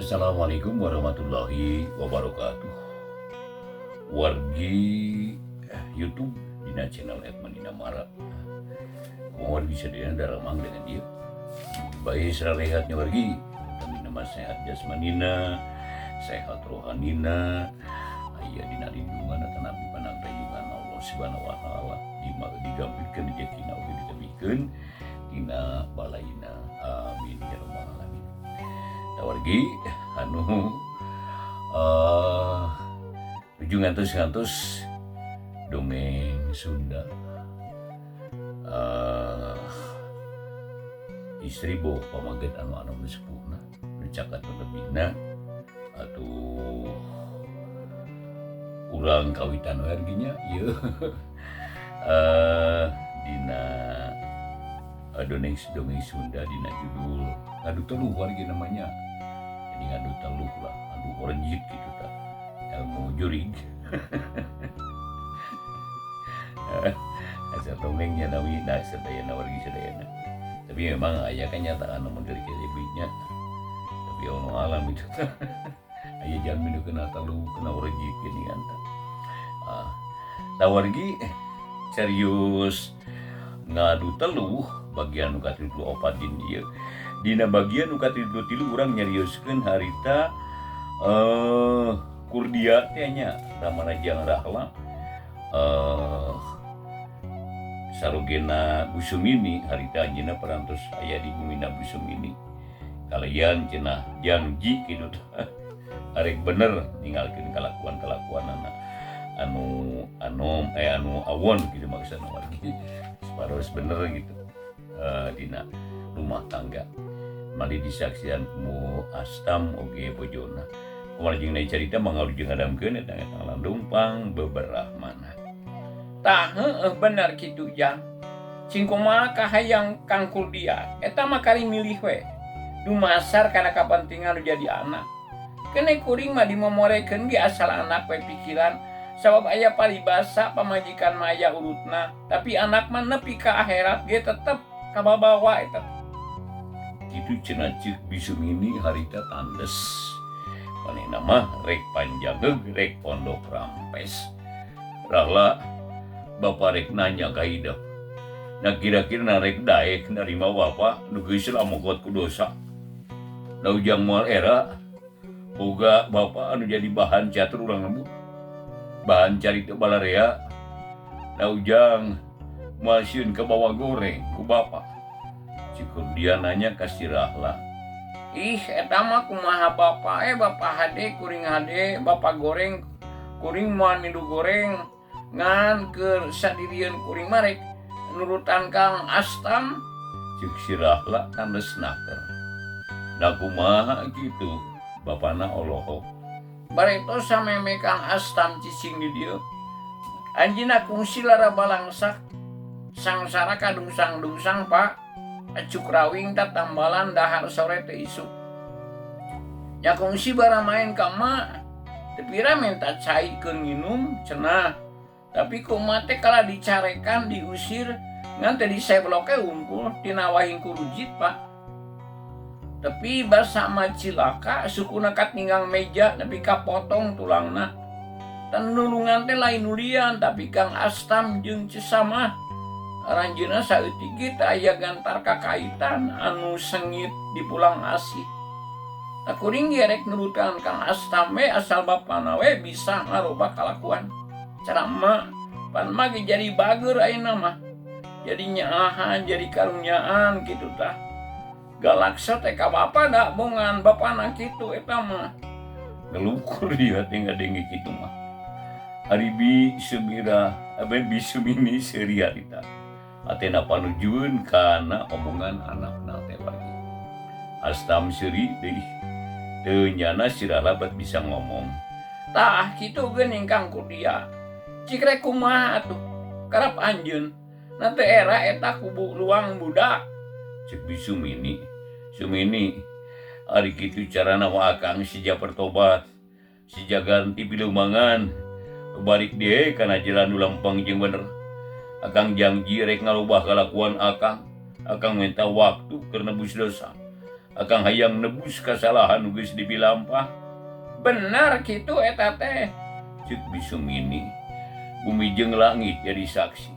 Assalamualaikum warahmatullahi wabarakatuh. Wargi YouTube dina channel Edman Dinamara. Kumaha wargi sadayana, daramang dengan dia? Baik, sarehatnya wargi. Kami nama sehat jasmanina, sehat rohanina, aya dina lindungan atanapi panangtayungan Allah Subhanahu wa Taala, digampilkeun rejekina oge ditebihkeun tina balaina. Amin ya rabbal alamin. Tah wargi anu nuju ngantos-ngantos dongeng Sunda, istri boh pamaget anu anu nu sepuhna nu cakat nu lebihna, atuh urang kawitan we wargi nya ieu dina dongeng dongeng Sunda dina judul Ngadu Teluh wargi namanya. Jadi ngadu teluh lah, adu orejit gitu tah, ilmu jurig asa dongengnya nawi. Nah, sadayana wargi sadayana, tapi memang aya kenyataan model kieu nya, tapi Allah alam itu aya jalmi nu kena teluh, kena orejit gini kan tah. Ah, tah wargi, serius Ngadu Teluh bagian nu ka-34. Din dieu dina bagian nu ka-33 urang nyarioskeun harita Kurdia teh nya, Ramana jeung Rahla, sarogena Bu Sumini. Harita anjeunna parantos aya di bumina Bu Sumini kalian cenah janji kitu tah arek bener ninggalkeun kalakuan-kalakuanana anu anu anu awon gitu. Maksudna wargi harus bener gitu dina rumah tangga mali disaksian ku Astam oge bojona. Kumaha jeung carita mangalujeng ngadamkeun eta eta landung beberapa mana. Tah, heueuh, bener kitu, Jang. Cing kumaha kahayang Kang Kurdia eta mah kari milih we dumasar kana kapentingan nu jadi anak. Kene kuring mah dimomorekeun ge asal anak we pikiran, sabab aya paribasa pamajikan mah aya urutna, tapi anak mah nepi ka akhirat ge tetep kababawa eta. Kitu cenah ceuk Bi Sumini harita tandes manehna mah rek panjageg rek pondok rampes. "Rahla, Bapak rek nanya ka hidep. Nah, kira-kira na rek daek narima Bapak nu geus lamokot ku dosa? Da ujang moal era boga bapak anu jadi bahan catur urang lembut, bahan carita balarea. Da ujang moal sieun kabawa goreng ku bapak?" Ceuk dia nanya ka si Rahla. Ih, eta mah kumaha bapak, eh bapak hade kuring hade, bapak goreng kuring moal milu goreng. Ngan keur sadirieun kuring mah rek nurutan Kang Astam. Ceuk si Rahla tandes naker. "Da kumaha kitu bapana olohok?" Bareto sameme Kang Astam cicing di dieu. Anjeunna kungsi lara balangsak sangsara kadungsang-dungsang, Pak. Acuk rawing tatambalan dahar sore teh isuk. Nya kungsi bara main ka emak. Teu pira minta cai keur nginum cenah. Tapi ku emak teh kalah dicarekan, diusir, ngan teu diseblok ge unggul tina wahing kurujit, Pak. Tapi basa mah cilaka, sukuna katinggang meja nepi ka potong tulangna. Tan nulungan teh lain nulian, tapi Kang Astam jeung Cesamah. Aranjeunna saeutik ge teu aya gantar kakaitan anu sengit di pulang asih. Tah, kuring ge rek nurutan Kang Astam we asal bapana we bisa ngarobah kalakuan. Cara emak, pan emak ge jadi bager ayeuna mah. Jadi nyaahan, jadi karunyaan kitu tah. Galaksa teh ka bapa da bongan bapana kitu eta mah. Ngelukur dia teh ngadenge kitu mah. Ari Bi Sumira, abe Bi Sumini seuri harita. Atena panujueun kana omongan anakna teh lagi. Astam seuri deui. Teu nyana si Rahla bet bisa ngomong. Tah, kitu geuning Kang Kurdia. Cik rek kumaha atuh? Karep anjeun. Na teu era eta kubu luang budak. Ceuk Bi Sumini. "Sumini, ari kitu carana mah akang sija bertobat. Sija ganti pileumangan. Balik deui kana jalan nu lempeng jeung bener. Akang janji rek ngarubah kalakuan akang. Akang minta waktu keur nebus dosa. Akang hayang nebus kasalahan nu geus dibilampah. Bener kitu eta teh. Ceuk Bisumini. Bumi jeung langit jadi saksi.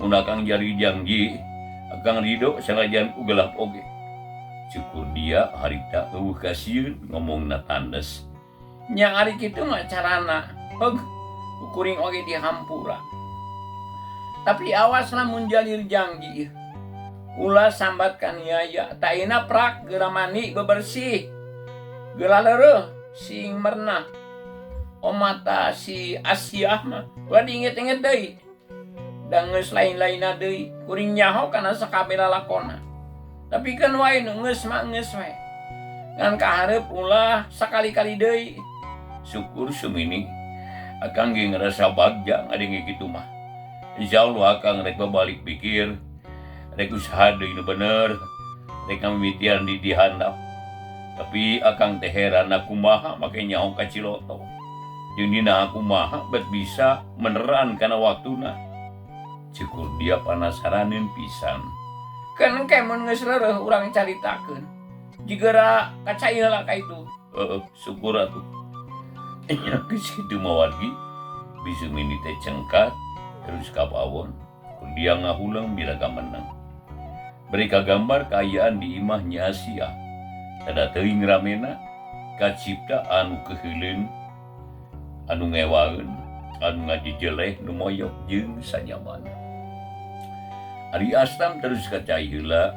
Mun akang jadi janji, akang ridho sanajan ku gelap oge. Ceuk Kurdia harita eueuh kasieun ngomongna tandes. Nya ari kitu mah carana. Heug, ku kuring oge dihampura. Tapi awas lamun jalir jangji ih. Ulah sambat kaniaya, taina prak geura mandi bebersih. Geura leureuh sing merenah. Omata si Asiah mah ulah diinget-inget deui. Da geus lain-lainna deui, kuring nyaho kana sakabeh lalakonna. Tapi keun wae nu geus mah geus we. Ngan kahareup ulah sakali-kali deui. Syukur Sumini, akang ge ngarasa bagja ngadenge kitu mah. Insyaallah akang rek babalik pikir, rek usaha deui nu bener, rek ngamimitian di dihandap. Tapi akang teh heran kumaha make nyaho ka Ciloto. Jeung dina kumaha bet bisa meneran kana waktuna. Ceuk dia panasaraneun pisan. Keun engke mun geus leureuh urang caritakeun. Jigera kacai heula ka itu. Heeh, syukur atuh. Nya geus kitu mah wargi, Bisumini teh cengkat terus ka pawon. Dia ngahulang biraga menang. Mereka gambar kaayaan di imah Nyi Asiah. Sada teuing ramena kacipta anu keuheuleun, anu ngewaeun, anu ngajejeleh nu moyok jeung sajabana. Ari Astam terus ka cai heula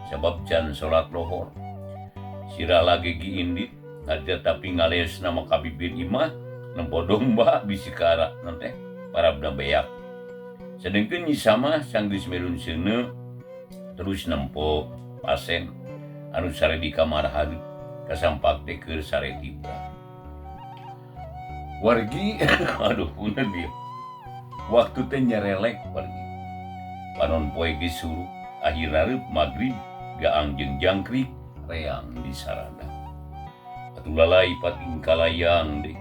sabab can salat lohor. Sirah lagi gi indit harita tapi ngaleos nama ka bibir imah nempo domba bisi kaara teh parabna beak. Sedengkeun Nyi Samah sanggeus melun seuneu terus nempo pasien anu sare di kamar hareup kasampak teh keur sare tibra. Wargi aduh punten ieu. Waktu teh nyerelek wargi. Panon poe geus surup, akhir hareup magrib gaang jeung jangkrik reang di sarada. Atuh lalai pating kalayang deui.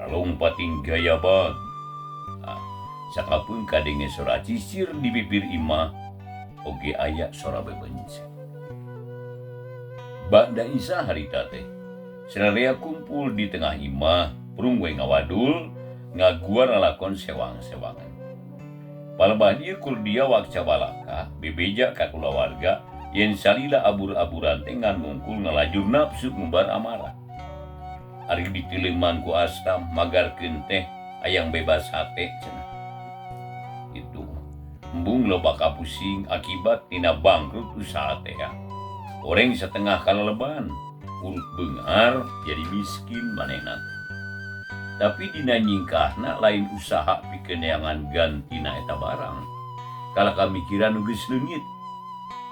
Kalong pating gayabag. Ah, sakapeung kadenge sora cicir di bibir imah oge aya sora bebencet. Ba'da Isya harita teh sararea kumpul di tengah imah, prung we ngawadul, ngaguar lalakon sewang-sewangan. Palebah ieu Kurdia wakca balaka bebeja ka kulawarga yen salila abur-aburan teh ngan mungkul ngalajur nafsu ngumbar amarah. Ari ditileuman ku Astam magarkeun teh hayang bebas hate cenah. Itu embung loba kapusing akibat tina bangkrut usaha teh. Oreng setengah kaleleban, urut beunghar jadi miskin manehna. Tapi dina nyingkahna lain usaha pikeun neangan gantina eta barang. Kalah kamikiran nu geus leungit.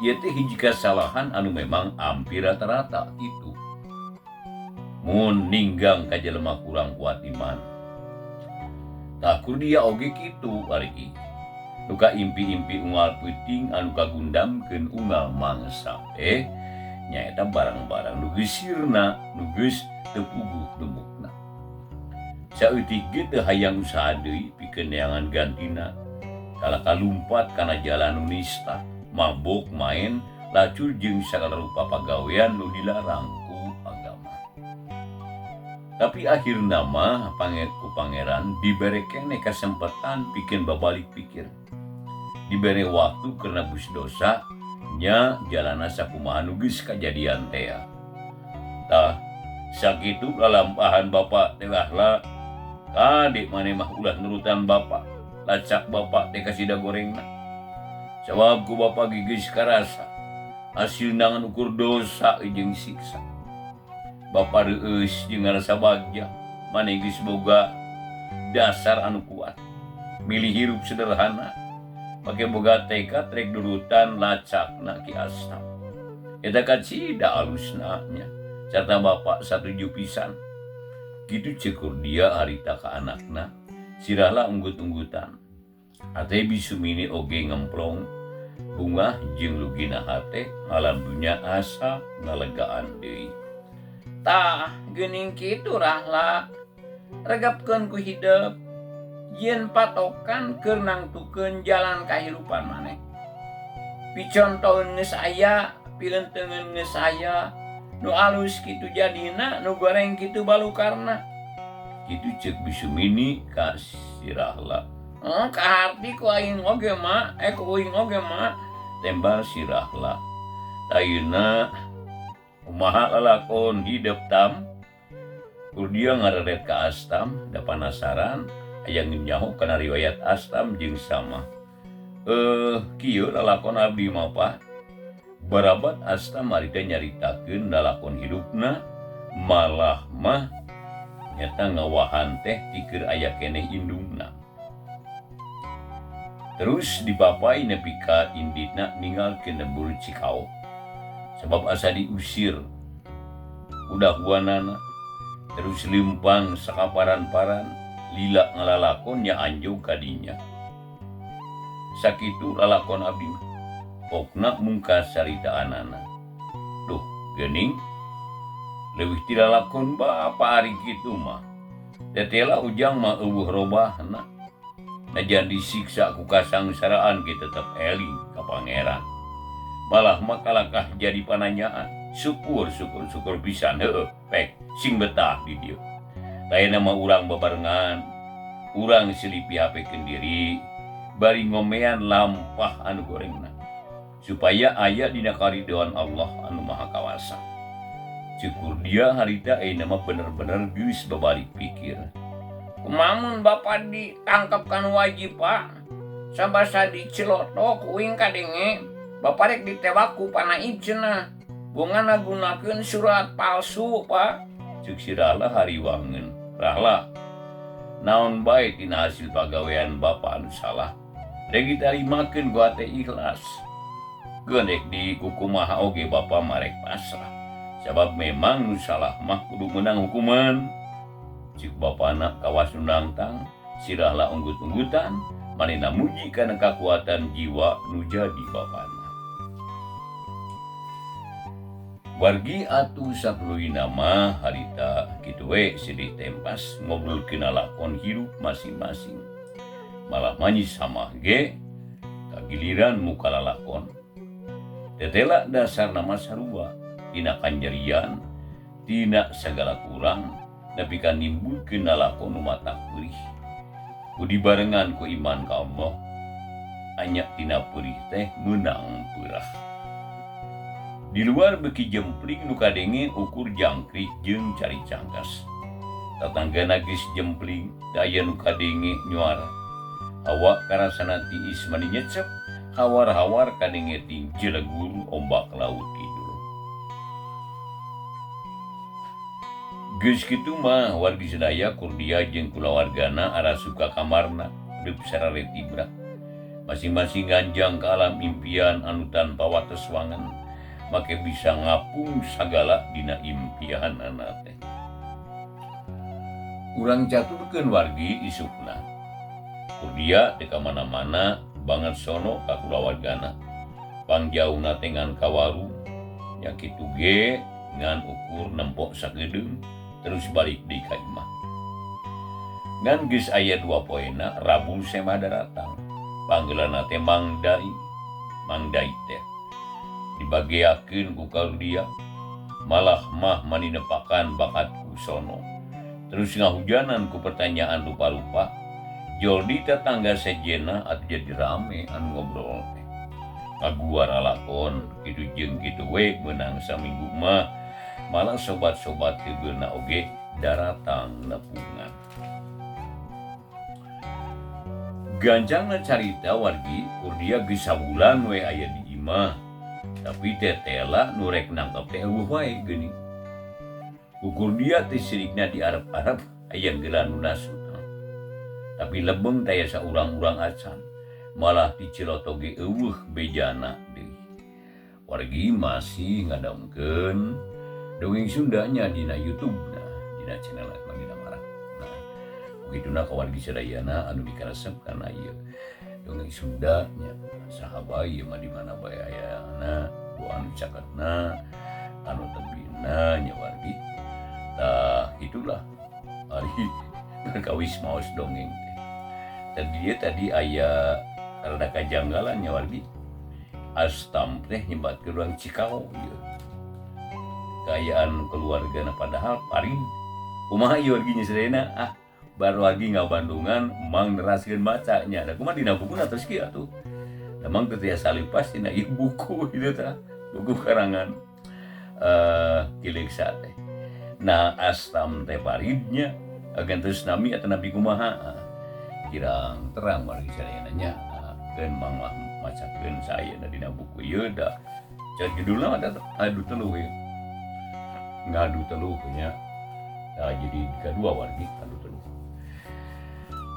Ieu teh hiji kasalahan anu memang hampir rata-rata kitu. Mun ninggang ka jelema kurang kuat iman. Tah Kurdia oge kitu wargi. Nu ka impi-impi unggal peuting anu kagundamkeun unggal mangsa teh nyaeta barang-barang nu geus sirna, nu geus teu puguh dumukna. Saeutik ge teu hayang usaha deui pikeun neangan gantina. Kalah kalumpat kana jalan nu nista, mabok, main, lacur jeung sagala rupa pagawean nu dilarang ku agama. Tapi akhirna mah ku pangeran dibere keneh kasempatan pikeun babalik pikir. Dibere waktu keur nebus dosa nya jalana sakumaha nu geus kajadian teh. Tah sakitu lalampahan bapak teh lah kade maneh mah ulah nurutan bapak, lacak bapak teh kasida gorengna. Sabab ku bapak geus karasa hasilna ngan ukur dosa jeung siksa. Bapak reueus jeung ngarasa bagja, maneh geus boga dasar anu kuat. Milih hirup sederhana, make boga tekad rek nurutan lacakna Ki Astam. Eta kacida alusna nya, sarta bapak satuju pisan. Kitu ceuk Kurdia harita ka anakna, sirahlah unggut-unggutan. Ate Bisumini oge ngemplong bungah jeung lugina hate alam dunya asa ngalegaan deui. Tah geuning kitu rahla regepkeun ku hidep yen patokan keur nangtukeun jalan kahirupan maneh. Picontoeun geus aya Pileunteungeun geus aya nu alus kitu jadina nu goreng kitu balukarna. Kitu ceuk Bi Sumini ka si Rahla. Oh, kaharti ku aing oge ma, eh ku uing oge ma. Tembal si Rahla. Ayeuna kumaha lalakon hidep Tam? Kurdia ngareret ka Astam da panasaran hayang nyaho kana riwayat Astam jeung Samah. Kieu lalakon abdi mah Pak. Barabat Astam harita nyaritakeun lalakon hirupna malah mah nyata ngawahan teh tikeur aya keneh indungna. Terus dibapai nepi ka inditna ninggalkeun lembur Cikao. Sebab asa diusir udah huanana terus lempang sakaparan-paran lila ngalalakon nya anjog kadinya. Sakitu lalakon abdi mah. Pokna mungkas caritaanana. Duh, geuning leuwih ti lalakon bapa ari kitu mah. Tetela Ujang mah eueuh robahna. Najan disiksa ku kasangsaraan ge tetep eling ka pangeran. Malah mah kalakah jadi pananyaan. Syukur syukur syukur pisan heueuh pek sing betah di dieu. Lainna mah urang babarengan, urang silih pihapekeun diri bari ngomean lampah anu gorengna supaya aya dina karidhoan Allah anu Maha Kawasa. Syukur dia harita ayeuna mah bener-bener geus babalik pikir. Kumamun bapa ditangkap kan wajib Pak. Sabasa dicelotok uing kadenge bapa rek ditewak ku panaib cenah. Bungana gunakeun surat palsu Pak. Ceuk si Rahla hariwangeun. Rahla, naon bae tina hasil pagawean bapa anu salah. Rek ditarimakeun ku hate ikhlas. Geun rek dikukumaha oge bapa mah rek pasrah. Sabab memang nu salah mah kudu meunang hukuman. Cik bapana kawas nu nangtang, si Rahla unggut-unggutan, manehna muji kana kakuatan jiwa nu jadi bapana. Wargi atuh saprulina mah harita kitu we silih tempas ngobrolkeun lalakon hirup masing-masing. Malah manyi Samah ge kagiliran muka lalakon. Tetela dasarna mah sarua tina kanjerian, tina sagala kurang, nepi ka nimbulkeun lalakon nu matak peurih. Ku dibarengan ku iman ka Allah, anya tina peurih teh meunang peurah. Di luar beuki jempling nu kadenge ukur jangkrik jeung cari cangkas. Tatanggana geus jempling, da aya nu kadenge nyuara. Hawa karasana tiis mani nyecep, hawar-hawar kadenge ting jelegur ombak laut kidul. Geus kitu mah wargi sadaya Kurdia jeung kulawargana arasup ka kamarna deup sarare tibra. Masing-masing nganjang ka alam impian anu tanpa wates wangen, make bisa ngapung sagala dina impianana teh. Urang caturkeun wargi isukna. Kurdia teu ka mana-mana banget sono ka kulawargana. Pangjauna teh ngan ka warung, nya kitu ge ngan ukur nempok sakedeung terus balik deui ka imah. Ngan geus aya 2 poena Rabu sema daratang. Panggeulana teh Mang Dai, Mang Dai teh dibageakeun ku Kurdia, malah mah mani nepakan bakat ku sono. Terus ngahujanan ku pertanyaan rupa-rupa. Joldi tetangga sejena atuh jadi rame anu ngobrol teh. Ngaguar lalakon kitu jeung kitu we meunang saminggu mah. Malah sobat-sobat kegeuna oge daratang nepungan. Ganjangna carita wargi Kurdia geus sabulan we aya di imah. Tapi tetela nu rek nangkep teh eueuh wae geuning. Ku Kurdia teh sirikna diarep-arep aya geula nu nasut. Tapi lebeng taya saurang-urang acan. Malah diceloto ge eueuh bejana deui. Wargi masih ngadongkeun dongeng Sundanya dina YouTube-na, dina channel Magina Marah. Nah, begituna ka wargi sadayana anu dikaresep kana ieu dongeng Sunda nya saha bae ieu mah di mana bae ayana, doa anu caketna, anu tebina nya wargi. Tah itulah ari perkawis maos dongeng teh. Tadi dia tadi aya rada kajanggalan nya wargi. Astam teh nyebatkeun urang Cikao ieu. Kaayaan keluargana padahal paling kumaha ieu wargi nya sadayana ah baru lagi ngabandungan mang neraskeun maca nya da kumaha dina bukuna tos kieu atuh. Da mang teu tiasa leupas dina ieu buku kitu tah buku karangan Ki Leuksa teh. Nah Astam teh paridnya agan terus nami atanapi kumaha kirang terang wargi sadayana nya keun mang mah macakeun sayeuna dina buku ieu da judulna mah ngadu teluh ieu. Ngadu teluh nya. Nah, jadi kadua wargi ngadu teluh.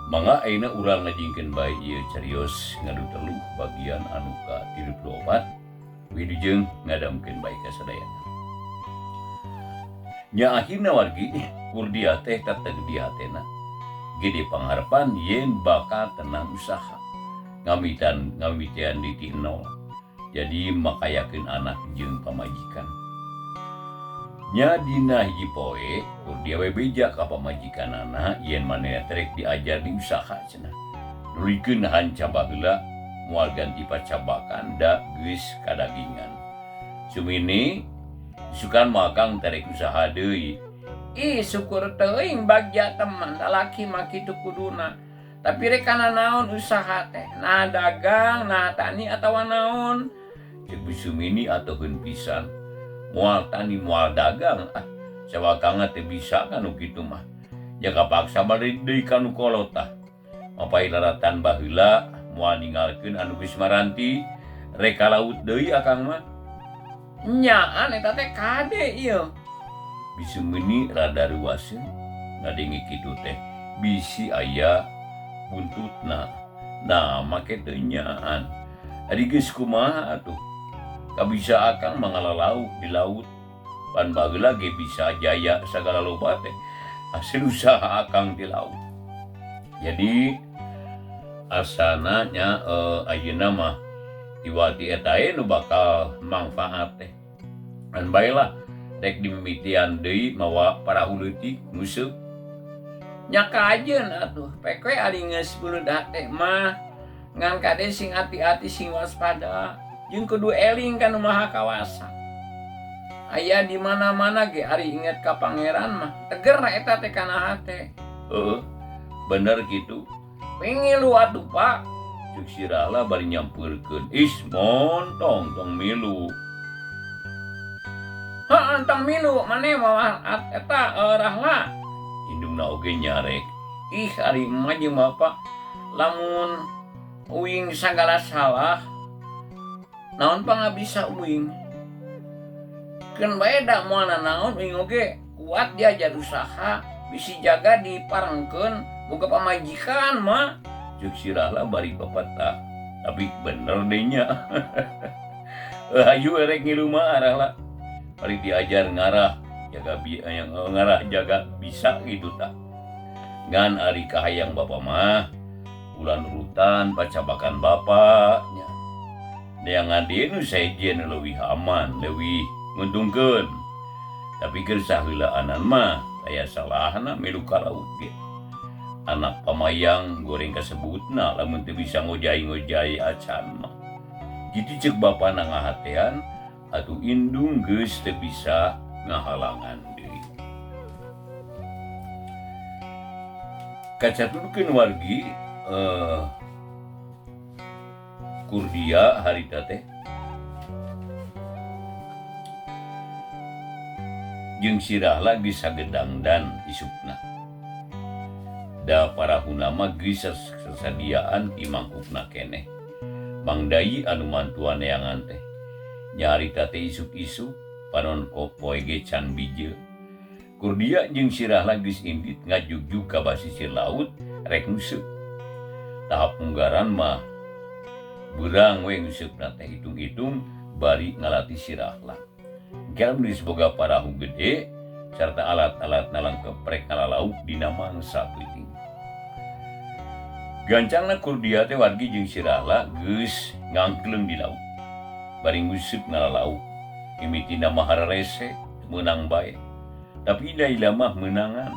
Mangga ayeuna urang ngajingkeun bae ieu carios ngadu teluh bagian anu ka 34 wilujeng ngadamkeun bae ka sadayana. Nya akhirna wargi Kurdia teh teteg di hatena. Gede pangharepan yen bakal tenang usaha. Ngamitan ngamitian di ti nol. Jadi makayakeun anak jeung pamajikan. Nya dina hiji poe Kurdia we beja ka pamajikanana yen manehna teh rek diajar di usaha cenah. Nuluykeun hanca baheula moal ganti pacabakan da geus kadagingan. Sumini isukan mah akang teh rek usaha deui. Ih syukur teuing bagja teman lalaki mah kitu kuduna. Tapi rek kana naon usaha teh? Nah dagang, nah tani atawa naon? Cek Bu Sumini atuheun pisan. Moal tani moal dagang ah. Sawakangna teu bisa kanu kitu mah. Nya kapaksa balik deui kanu kolot tah. Mapay laratan baheula moal ninggalkeun anu geus maranti rek ka laut deui akang mah. Nyaan eta teh kade ieu. Bu Sumini rada ruaseun ngadenge kitu teh bisi aya buntutna. Nah make teu nyaan. Ari geus kumaha atuh? Kabisa akang mah ngalalauk di laut. Pan baheula ge bisa jaya sagala loba teh hasil usaha akang di laut. Jadi asana nya ayeuna mah iwati eta we nu bakal mangfaat teh. Ngan bae lah rek dimimitian deui mawa parahu leutik nguseup. Nya kajeun atuh pek we ari geus beuleud hate mah ngan kade sing ati-ati sing waspada jeung kudu eling ka Nu Maha Kawasa. Aya di mana-mana ge ari inget ka Pangeran mah teger eta teh kana hate. Heueuh, bener kitu. Pengilu atuh Pak. Cek si Rahla bari nyampeurkeun. Is montong tong milu. Heeh tong milu maneh mah eta Rahla. Indungna oge nyarek. Ih ari emak jeung bapak lamun uing sagala salah naon pangabisa uing. Keun bae da moal nanaon uing oge kuat diajar usaha bisi jaga diparengkeun boga pamajikan mah. Cek si Rahla bari papatah. Tapi bener deh nya. Hayu erek ngilu mah Rahla. Bari diajar ngarah jaga ngarah jaga bisa gitu tah. Ngan ari kahayang bapa mah ulah nurutan pacabakan bapa nya. Neangan deui nu sejen leuwih aman, leuwih nguntungkeun. Tapi keur saheulaanan mah aya salahna milu ka laut ge. Anak pamayang goreng kasebutna lamun teu bisa ngojay-ngojay acan mah. Kitu ceuk bapana ngahatean atuh indung geus teu bisa ngahalangan deui. Kacaturkeun wargi Kurdia harita teh jeung si Rahla geus sagedangdan isukna. Da parahuna mah geus sasadiaan ti mangkukna keneh. Mang Dai anu mantuan neangan teh. Nyarita teh isuk-isuk panon poe ge can bijeu. Kurdia jeung si Rahla geus indit ngajugjug ka basisir laut rek nguseup. Tahap munggaran mah beurang we nguseupna teh hitung-hitung bari ngalatih si Rahla. Engke geus boga parahu gede sarta alat-alat nalangkep rek ngalalauk dina mangsa peuting. Gancangna Kurdia teh wargi jeung si Rahla geus ngangkleung di laut. Bari nguseup ngalalauk. Mimitina mah hararese meunang bae. Tapi da mah meunangan.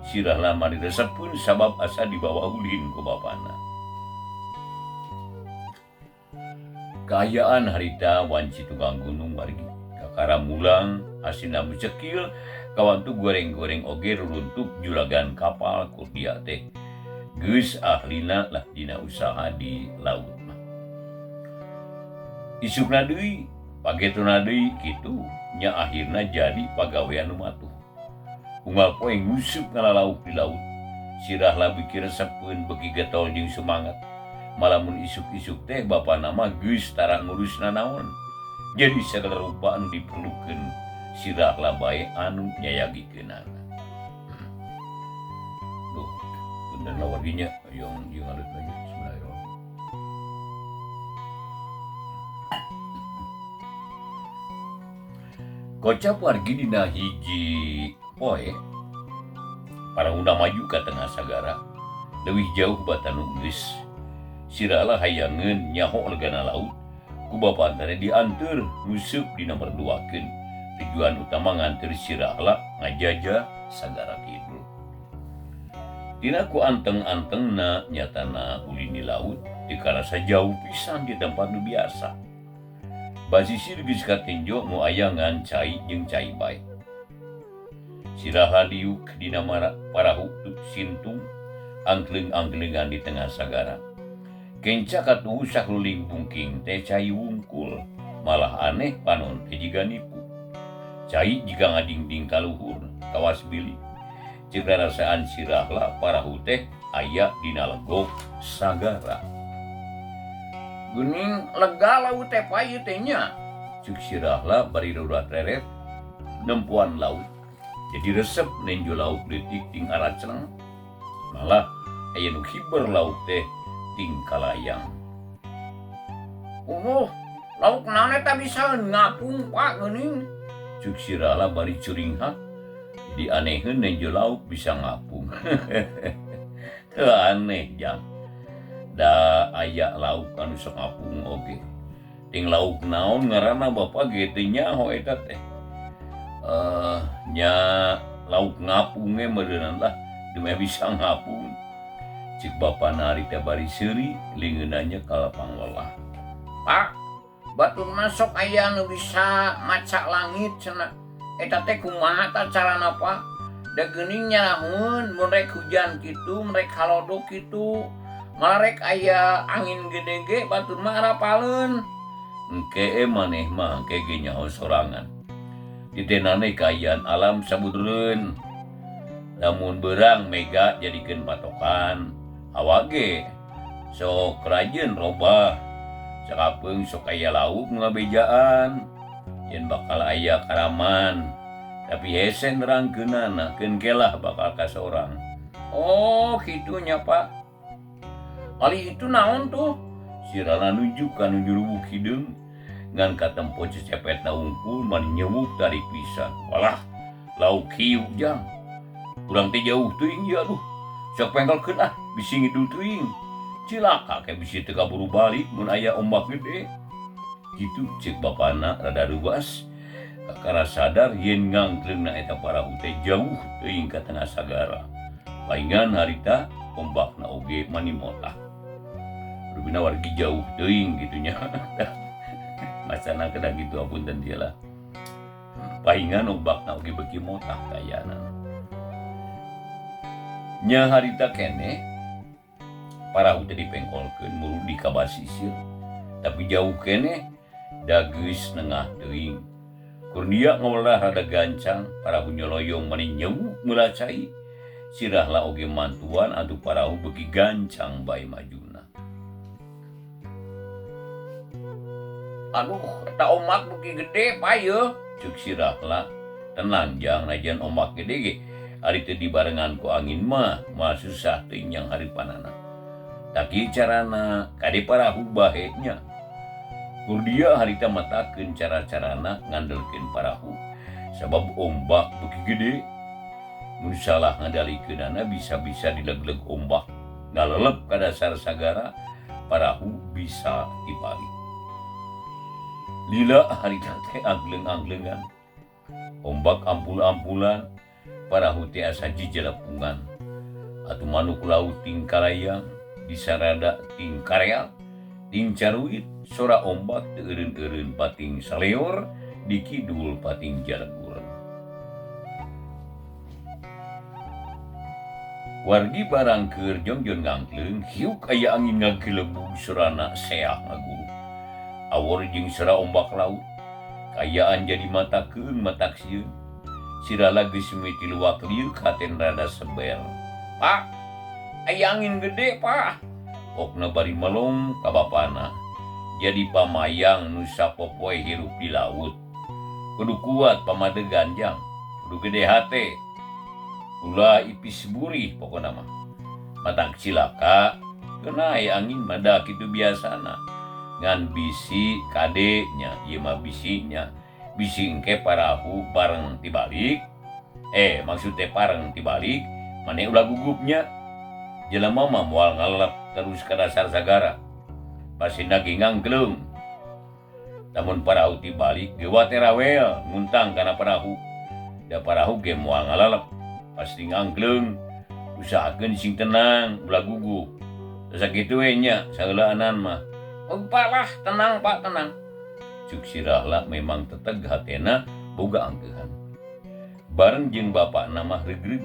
Si Rahla mah diresepkeun sabab asa dibawa ulin ku bapana. Kaayaan harita wanci tukang gunung wargi kakara mulang hasilna cekil kawantu goreng-goreng oge ruruntuk juragan kapal Kurdia teh geus ahlina lah dina usaha di laut mah. Isukna deui pagetuna deui kitu nya akhirna jadi pagawean nu matuh. Unggal poe nguseup ngalalauk di laut. Sirahlah beuki resepeun beuki getol jeung semangat. Malamun isuk-isuk teh bapana mah geus tara ngurus nanaon. Jadi sagala rupa anu diperlukeun sirahlah bae anu nyayagikeunana. Duh, punten warginya yang jeung alit lagi bismillahirrahmanirrahim. Kocap wargi dina hiji poe parahuna maju ka tengah sagara leuwih jauh batanu geus. Sirahlah hayangeun nyaho legana laut ku bapana dianteur nguseup dina merduakeun. Tujuan utama nganteur sirahlah ngajajah sagara kidul. Dina ku anteng-antengna nyatana ulin di laut dikarasa jauh pisan di tempat nu biasa. Basisir geus katinjo nu aya ngan cai jeung cai bae. Sirahlah diuk dina parahu sintung angkleung-angkleungan di tengah sagara. Kenca katuhu sakluling bungking teh cai wungkul, malah aneh panon teh jiga nipu. Cai jiga ngadingding ka luhur kawas bilik. Ceuk rarasaan sirahlah parahu teh aya dina legok sagara. Geuning lega laut teh pa ieu teh nya. Ceuk sirahlah bari rurat reret nempuan laut. Jadi resep nenjo laut leutik ting aracreng. Malah aya nu hiber laut teh ting kalayang. Oh, lauk naon eta bisa ngapung Pak geuning. Ceuk sirahlah bari curinghak. Jadi aneheun nenjo lauk bisa ngapung. Teu aneh jang. Da aya lauk anu sok ngapung oge. Ting lauk naon ngaranna bapa ge teu nyaho eta teh. Nya lauk ngapung ge meureunana lah demi bisa ngapung. Cik bapana harita bari seuri lingeunna nya kalapang lelah. Pak, batur masuk aya nu bisa maca langit cenah. Eta teh kumaha tah carana Pak? Da geuning nyarahun mun rek hujan kitu, mun rek halodo kitu, malah rek aya angin gede ge batur mah arapaleun. Engke maneh mah engke ge nyaho sorangan. Ditenane kaayaan alam sabudereun. Lamun beurang mega jadikeun patokan. Hawa ge sok rajin robah. Sakapeung sok aya lauk ngabejaan. Yen bakal aya karaman. Tapi hese nerangkeunana keun kelah bakal ka saurang. Oh, kitu nya Pak. Ali itu naon tuh? Sirana nunjuk ka nu nyurubuk hideung ngan katempo cecepetna wungkul mani nyewuk tarik pisan. Walah, lauk hiu jang. Urang teh jauh teuing ieu aduh. Sok pengkelkeun ah, bisi ngidul teuing. Cilaka ke bisi teu kaburu balik mun aya ombak gede. Kitu ceuk bapana rada ruas. Kakara sadar yen ngangkleungna eta parahu teh jauh teuing ka tengah sagara. Paingan harita ombakna oge mani motah. Rupina wargi jauh teuing kitu nya. Macana kedah kitu apunten dia lah. Paingan ombakna oge beuki motah kayana. Nya harita keneh parahu teh dipengkolkeun muru di ka basisir. Tapi jauh keneh da geus nengah teuing. Kurnia ngawelah rada gancang, parahu nyoloyong mani nyewuk meula cai. Sirahlah oge mantuan atuh parahu beuki gancang bae majuna. Aduh, eta ombak beuki gede pa ieu. Ceuk sirahlah, tenang jang najan ombak gede ge. Ari teu dibarengan ku angin mah, moal susah teuing jang hareupanana. Tak kieu carana, kade parahu bahe nya. Kurdia harita matakeun cara-carana ngandelkeun parahu. Sabab ombak beuki gede. Mun salah ngadalikeunana bisa-bisa dilegleg ombak. Ngalelep ka dasar sagara, parahu bisa dibalik. Lila harita teh angleung-angleungan. Ombak ampul-ampulan, parahu teh asa jijelepungan. Atuh manuk laut ting kalayang, disarada ting kareal. Ting caruit sora ombak teu eureun-eureun pating saleor di kidul pating jalegur. Wargi barang keur jongjon ngangkleung hiuk aya angin ngagelebug sorana seah ngaguru. Awor jeung sora ombak laut kaayaan jadi mata keung matak sieun. Sirala geus mimiti luak liuk haten rada seber. Pak, aya angin gede, Pak. Pokna bari melong ka bapana. Jadi pamayang nu sapopoe hirup di laut. Kudu kuat pamadegan jang, kudu gede hate. Ulah ipis burih pokona mah. Matak cilaka keuna aya angin mah da kitu biasana. Ngan bisi kade nya ieu mah bisinya. Bisi engke parahu bareng tibalik. Maksud teh pareng tibalik maneh ulah gugupnya. Jelema mah moal ngalelep terus ka dasar sagara. Pasina ge ngangkleung. Lamun parahu tibalik gewa teh rawel nguntang kana parahu. Da parahu ge moal ngalalep. Pasti ngangkleung. Usahakeun sing tenang ulah gugup. Sakitu we nya saheulaanan mah. Oh, Pak lah, tenang Pak, tenang. Cuk sirahla memang teteg hatena boga angkeuhan. Bareng jeung bapakna mah regreg.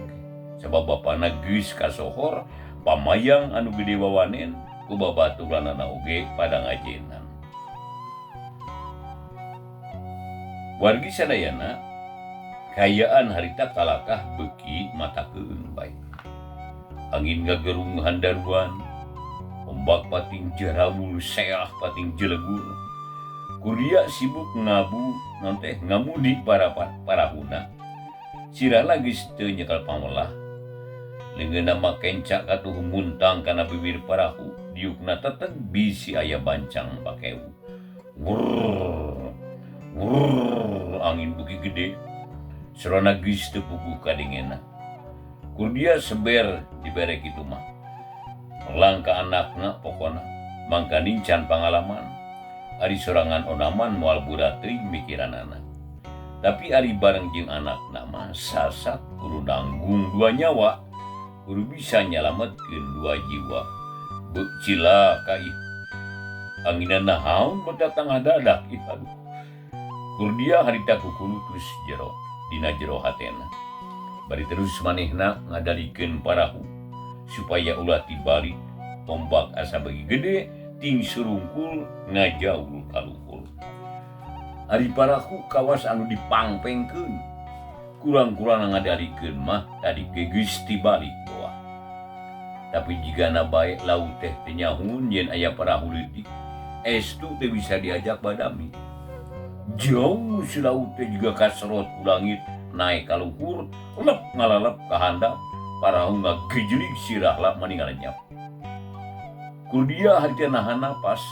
Sabab bapakna geus kasohor pamayang anu gede wawanen ku babaturanana oge pada ngajenan. Wargi sadayana kayaan harita kalakah beuki mata keung bae. Angin ngagerung handaruan, ombak pating jarawul seah pating jelegur. Kuria sibuk ngabu naon teh ngamudi para parahuna. Sirah geus teu nyekel pamelah. Leungeunna mah kencak katuh muntang kana bibir parahu, diukna teteg bisi aya bancang pakewu. Wurr, wurr, angin beuki gede. Sorana geus teu puguh kadengena. Kurdia seber dibere kitu mah. Melang ka anakna pokona, mangkaning can pangalaman. Ari sorangan onaman moal burat teuing mikiranana. Tapi ari bareng jeung anakna mah sasat kudu nanggung dua nyawa, kudu bisa nyalametkeun dua jiwa. Beuk cilaka ih. Anginna naon bedatang ngadadak ih aduh. Kurdia harita kukulutus jero dina jero hatena. Bari terus manehna ngadalikeun parahu supaya ulah tibalik tombak asa beuki gede ting surungkul ngajaul ka luhur. Ari parahu kawas anu dipangpengkeun kurang-kurang ngadalikeun mah tadi ge geus tibalik boa. Tapi jigana bae laut teh teu nyahun yen aya parahu leutik, estu teh bisa diajak badami. Jauh si laut teh juga kaserot ku langit naik ka luhur, lep ngalalep ka handap, parahu ngagejelig sirah mani ngalenyap. Kurdia harita nahan napas,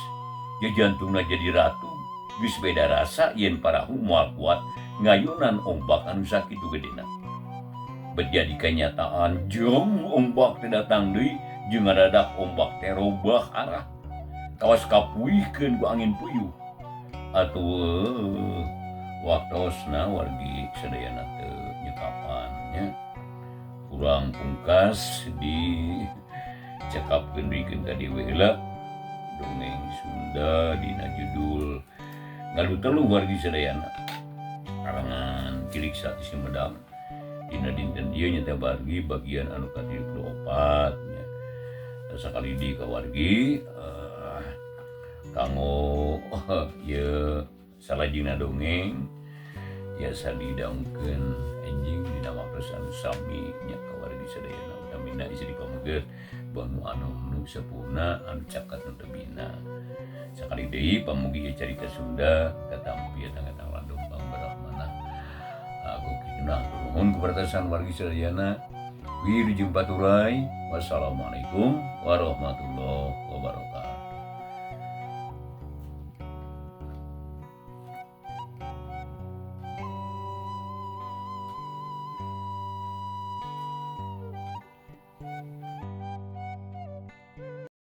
jantungna jadi ratu, geus beda rasa yen parahu moal kuat ngayunan ombak anu sakitu gedena. Bet jadi kenyataan jauh ombak teh datang deui jeung ngadadak ombak teh robah arah. Kawas kapuihkeun ku angin puyuh. Atuh waktosna wargi sadayana teu nyekapan nya. Kurang pungkas di cekapkeun deui ka deui heula dongeng Sunda dina judul Galuh Teluh wargi sadayana. Karangan Cilik Sati Sumedang dina dinten ieu nyata wargi bagian anu ka-34 nya. Sakali deui ka wargi kanggo ieu salajengna dongeng tiasa didangkeun enjing dina waktos anu sami nya ka wargi sadayana utamina istri pameget banu anu nu sepuhna anu caket nu tebina. Sakali deui pamugi ieu carita Sunda katampi tangga-tangga Lompang Barahmana. Aku kitu nuhun kupertasan wargi sadayana. Wilujeng paturay. Wassalamualaikum warahmatullahi wabarakatuh.